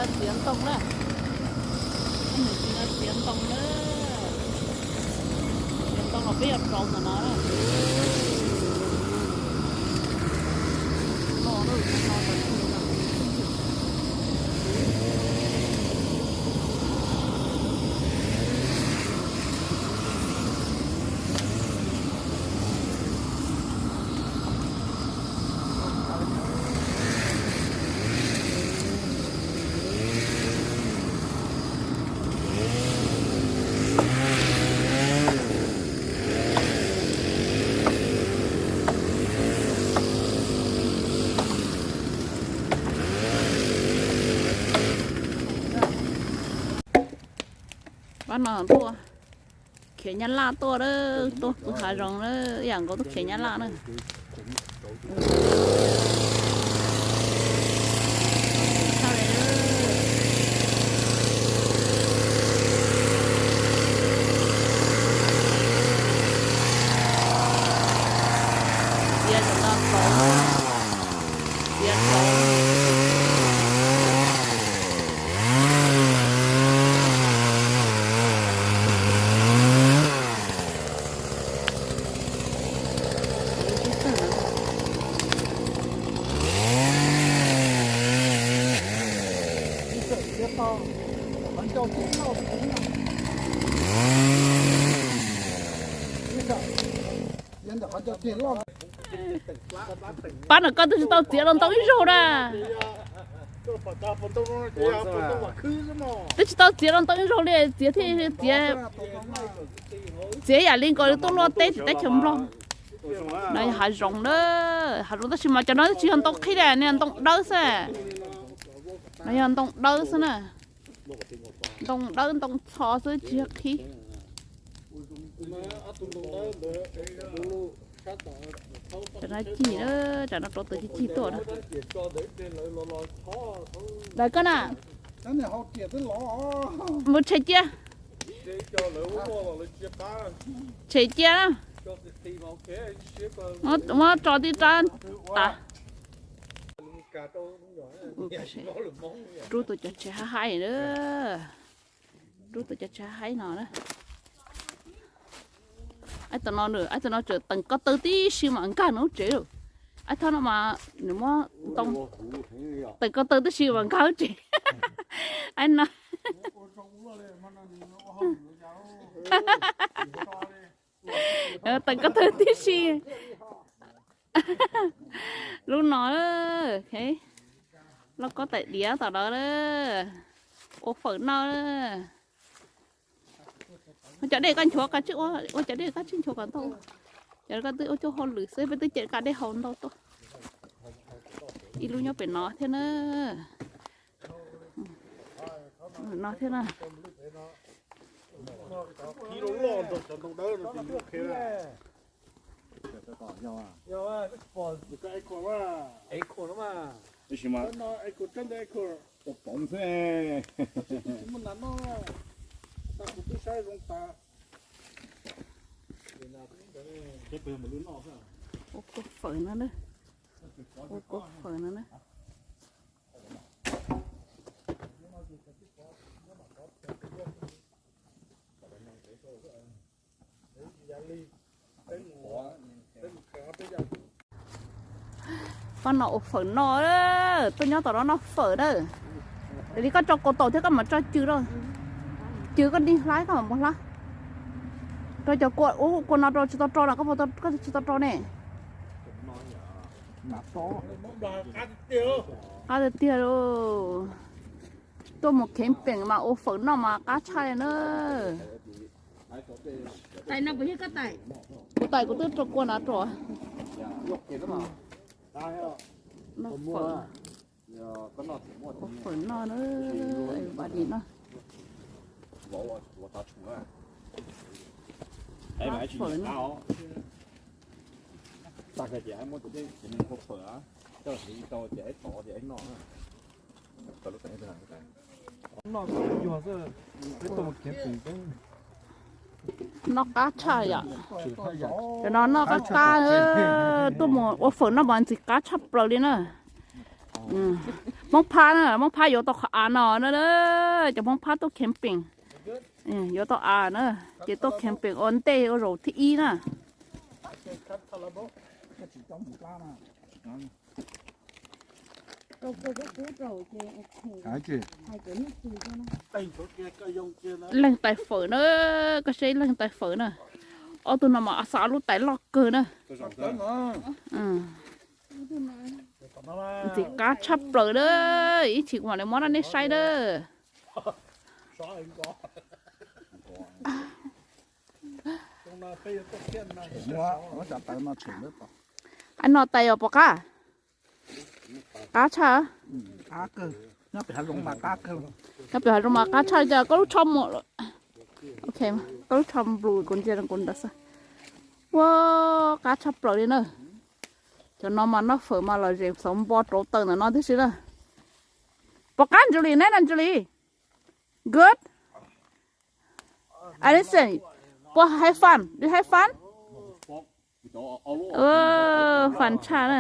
Txiav ntoo na. Txiav ntoo na. Txiav ntoo los peb yuav rau ntawm no na. Pab no tuaj khiav nyab laj tuaj, tuaj pw hav zoov na, ib yam nkaus tuaj khiav nyab laj na. Pab no koj twb tsis tau txiav los ntoo ib zaug na. Twb tsis tau txiav los ntoo ib zaug li, txiav thiaj txiav, txiav yam li nkaus li tuaj luaj teb tsis teb chaws Nplog. No yog hav zoov na, hav zoov tab sis mas cov no twb tsis yog ntoo qhib li, nws yog ntoo dawb xwb. No yog ntoo dawb xwb na. Ntoo dawb ntoo txho xwb tsis yog qhib. Cov no cig na, tsam no rau tus cig cig tuaj na. Lawv koj na, mus tshem cia. Tshem cia na. Muab tso tib rab tas. Rub tus cov tsheb haib haib na. Rub tus cov tsheb haib no na. Ib tug no, ib tug no tseem teem ko taw tib si mas nkag nws lub tsev lawm. Ib tug no mas nws muab ntoo teem ko taw tib si mas nkag lub tsev. Ib no teem ko taw tib si. Lub no, lauj kaub tais diav tom no na, ua fawm noj na. Cov dej koj nchuav, ua cov dej koj tsis nchuav kom ntau. Cov koj twb ua cuaj hauj lwm xwb, peb twb cem koj dej haus ntau tuaj. Ib lub nyob pem no thiab na. No thiab na. Ua kua fawm no na. Ua kua fawm no na. Pab no ua fawm noj, tuaj nyob tom no noj fawm na. Yog li koj tso kaus taum thiab koj mam tso cw rau. Cw koj nij hlab koj mam mus hlab. Rau cov kua ub kua no rau tsis tau rau no, koj tsis tau rau ne. Qab tiag tiag lauj. Tuaj mus kheev peem mas ua fawm noj mas qab tshaj li na. Kuv tais kuv twb rau kua na rau. Ua fawm noj na. Fawm no. Noj qab tshaj yom. Cov no noj qab qab, tuaj mus ua fawm noj mas ntxim qab tshaj plaws li na. Hmoob Phab na, Hmoob Phab yuav tau qhov av no na, cov Hmoob Phab tuaj camping, yuav tau av na, ces tuaj camping ua ntej ua zaum thib ib na. Leej tais fawm na, koj saib leej tais fawm na. Ob tug no mas xa lub tais loj kawg na. Ntxim qab tshaj plaws na, ib chim kuv mam li muab rau nej saib na. Ai no tais os, puas qab? Qab tshaj. Nyob pem hav zoov mas qab tshaj, cas koj lub tsho mus. Ok, koj lub tsho nplu kuv ntsia kuv ntawd xwb. Ua, qab tshaj plaws li na. Cov no mas noj fawm mas lom zem xauv npo rauv taws ntawm no tib si na. Puas qab Ntsws Lis, neb na Ntsws Lis? Good. I listen. Puas have fun? Do you have fun? Fun tshaj na.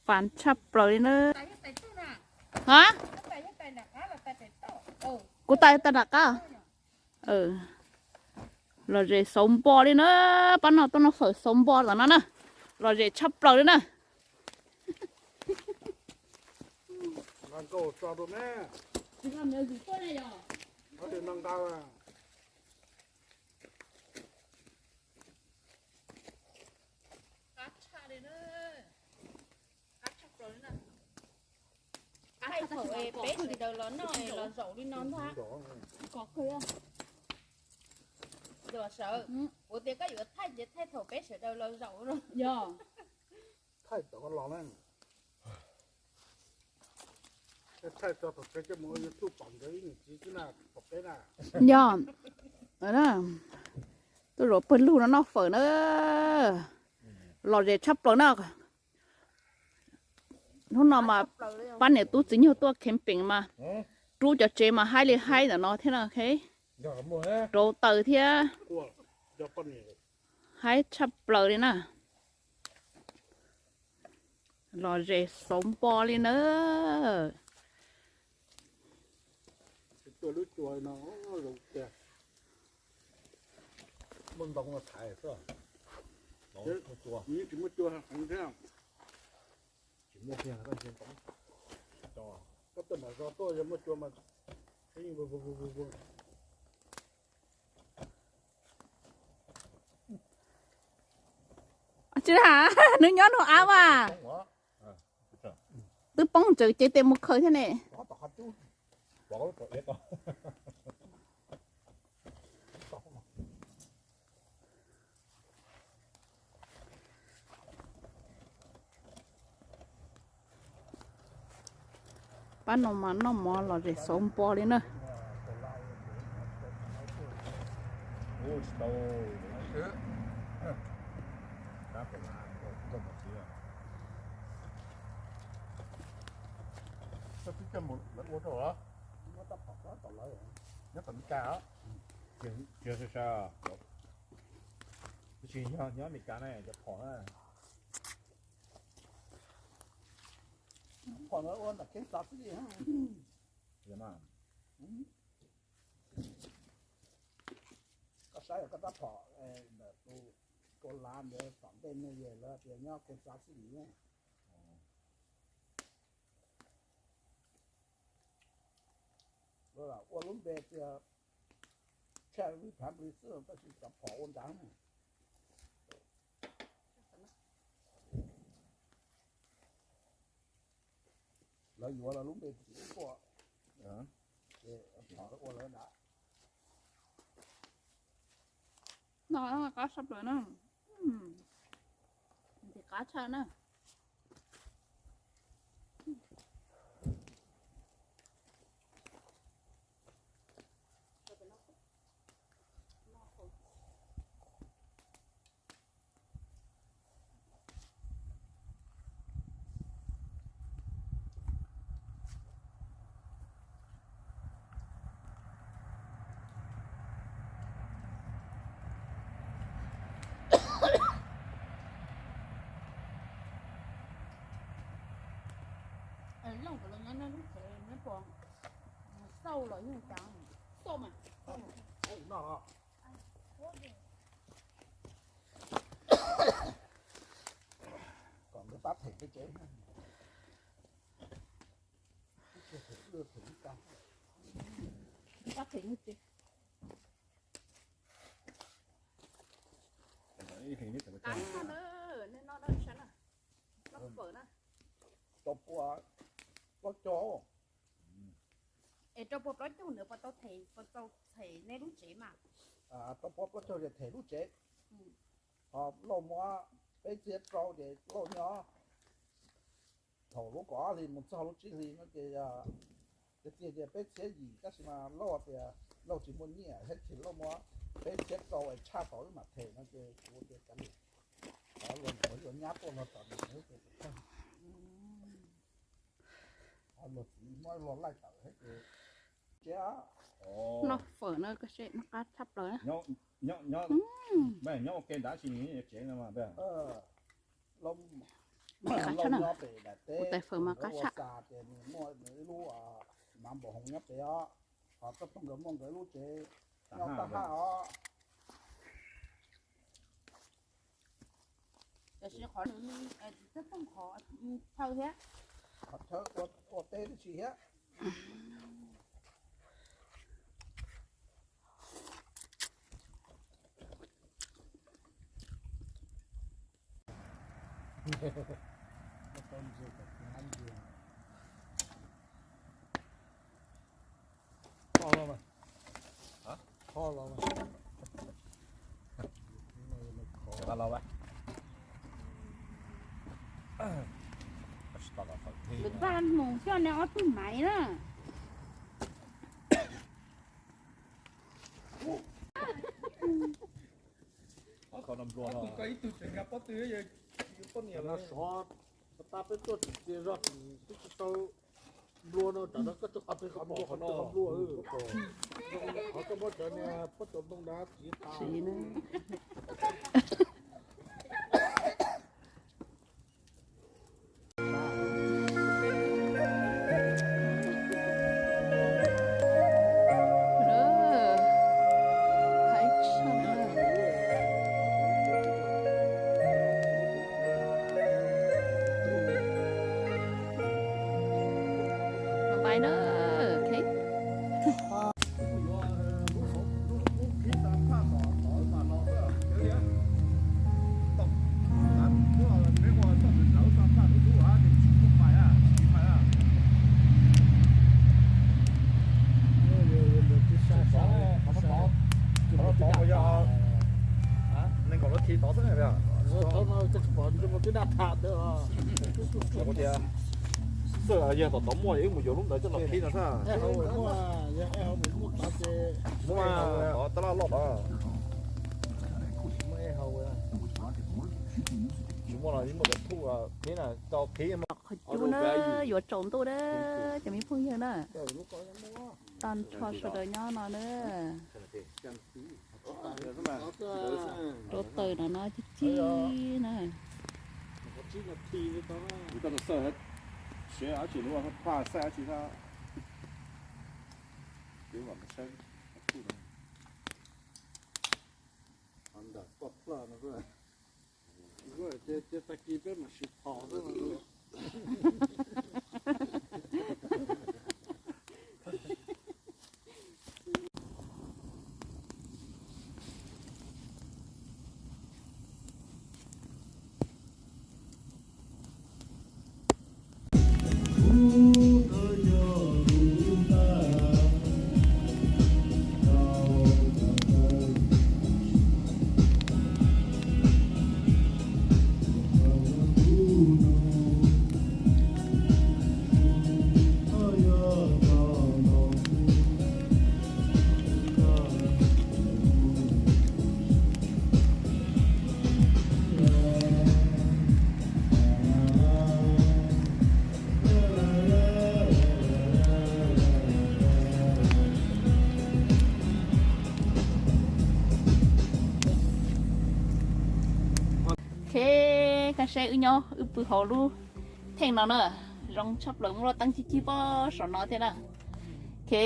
Fun tshaj plaws li na. Ha? Kuv tais tais nram qab. Lom zem xauv npo li na. Pab no tuaj noj fawm xauv npo tom no na. Lom zem tshaj plaws li na. Qab tshaj li na. Qab tshaj plaws li na. Qab thaum peb sawv daws los noj los zaum li no ntag. Yog sawv, kuv tias koj yuav thaij ces thaij thaum peb sawv daws los zaum no. Yog. Thaij tom los na. Thaij tso tom tsev coj mus ua YouTube pom nkawd ib niam txiv xwb na, pom peb na. Yog. Tuaj zaum pawg lug no noj fawm na. Lom zem tshaj plaws na. Hnub no mas pab niam tub txiv nyuag tuaj camping mas rub cov tsev mas haib li haib ntawm no thiab na. Rauv taws thiab. Haib tshaj plaws li na. Lom zem xauv npo li na. Koj tej mam zog tuaj yog muaj cua mas. Tsis, nws nyob nug av mas. Twb poob ntsaws cev tes mus khaws thiab ne. Pab no mas noj mov lom zem xauv npo li na. Nyob tom Meskas, tab sis nyob Meskas na cov phom na. Phom no ua nram Kansas xwb li. Koj saib koj rab phom ntawm tus Nicholas ntawd tom ntej no yog lawv tias nyob Kansas City ne. Lawv ua lub npe tias Cherry Family xwb tab sis cov phom ua nrad. Lawv yuav lawv lub npe txiv tuaj, ces phom ua lawv nrad. No qab tshaj plaws na. Ntxim qab tshaj na. Los yog cas? Xauj mas. Noj los. Kom nkawd pab them peb tsev. Pab them. Qab no na, nej noj dab tsi na? Noj fawm na. Rau pua plaub caug. Es rau pua plaub caug ntawd puas tau them, puas tau them nej lub tsev mas? Rau pua plaub caug ces them lub tsev. Ho Lauj muab peb txhiab rau ces Lauj nyob. Thaum lub kaum ob hlis mus txog lub tsib hlis no ces, ces txiaj tias peb txhiab yim, tab sis mas Lauj tias Lauj tsis muaj nyiaj thiab ces Lauj muab peb txhiab rau es tshaj tau wb mam them no ces kuv tias kav liam, qhov luag ntawd yuav nyab tuaj no tom nws ces kuv txhawj. Luag txiv muab luag laij tawm thiab ces tsev. Noj fawm no koj seb noj qab tshaj plaws na. Nyob ua ke nrad tsis nws yuav tsev no mas. Lauj nyob pem daim teb, tais fawm mas qab tshaj. Ces nws muaj nws ib lub, mav npaum hoov nyob pem os, ho Txawj Tooj nkawd muaj nkawd lub tsev nyob taj haj os. Tiam sis qhov nws, Txawj Tooj qhov chaw thiab, qhov chaw ua teb tib si thiab. Lawv vaj mus coj nws ob tug maiv na. Ib tug tseem nqa pob tw, yus poj niam no sov tas peb tuaj tsis tias zog twb tsis tau nplua no, tsam no koj tsis qhov twg qhov nplua, qhov twg qhov nplua. Qhov koj muab cov niag pob tsuas ntoo nrad txiv tas. Nees nkaum lab thi tod xwb. Xwb yog tom tod muaj wb mus yuav lub ntawd coj los qhib no xwb. Muaj mas tab laj loj tod. Tsis muaj los muaj cov thuj qhib na, tau qhib. Qhov cub na, yuav tsaus ntuj na, cov me phooj ywg na. Tag nrho sawv daws nyob no na. Rau taws no no cig cig na. Tag kis peb mam sim phom xwb. Ok, koj saib wb nyob wb pw hauv lub theej no na, zoo tshaj plaws, muaj lub teeb cig cig pem saum no thiab na. Ok,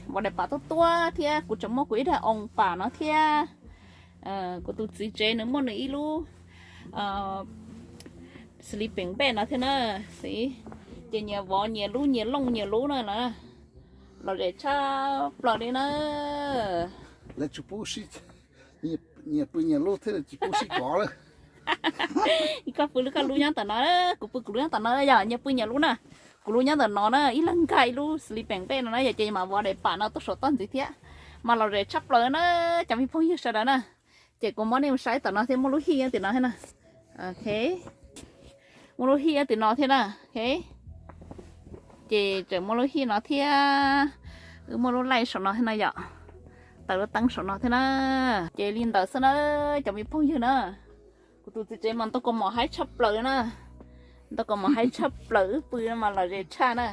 vov daim pam tuab tuab thiab kuv tseem muaj kuv ib daim oos pam no thiab. Kuv tus txiv tsev nws muaj nws ib lub sleeping bed no thiab na. Ces nyias vov nyias lub nyias looj nyias lub na. Los zem tshaj plaws li na. Lawv tsis pub sib, nyias pw nyias lub thiab tsis pub sib kov lawm. Koj pw lub koj lub nyob ntawm no, kuv pw kuv lub nyob ntawm no, yog nyias pw nyias lub na. Kuv lub nyob ntawm no na, ib leeg nkag ib lub sleeping bed no na yom, ces mam vov daim pam no tuaj saum toj ntxiv thiab. Mas los zem tshaj plaws na, cov me phooj ywg sawv daws na. Ces kuv muab nej mus saib tom no thiab, muaj lub hij nyob tim no thiab na. Ok, muaj lub hij nyob tim no thiab na. Ok, ces tseem muaj lub hij no thiab. Wb muaj lub laij saum no thiab na yom, taws lub teeb saum no thiab na. Ces li ntawd xwb na, cov me phooj ywg na. Kuv tus txiv tsev mas ntau kos mom haib tshaj plaws na. Ntau kos mom haib tshaj plaws, wb pw mas los zem tshaj na.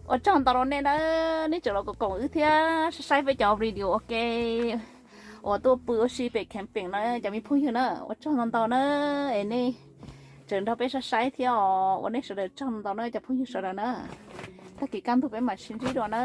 Ua tsaug ntau rau nej na, nej tseem los koom koom wb thiab saib saib peb cov video ua ke uas tuaj pw ua si pem camping na cov me phooj ywg na. Ua tsaug ntau ntau na, es nej tseem nrog peb saib saib thiab os. Ua nej sawv daws tsaug ntau ntau na cov phooj ywg sawv daws na. Tag kis kaj ntug peb mam sib ntsib dua na.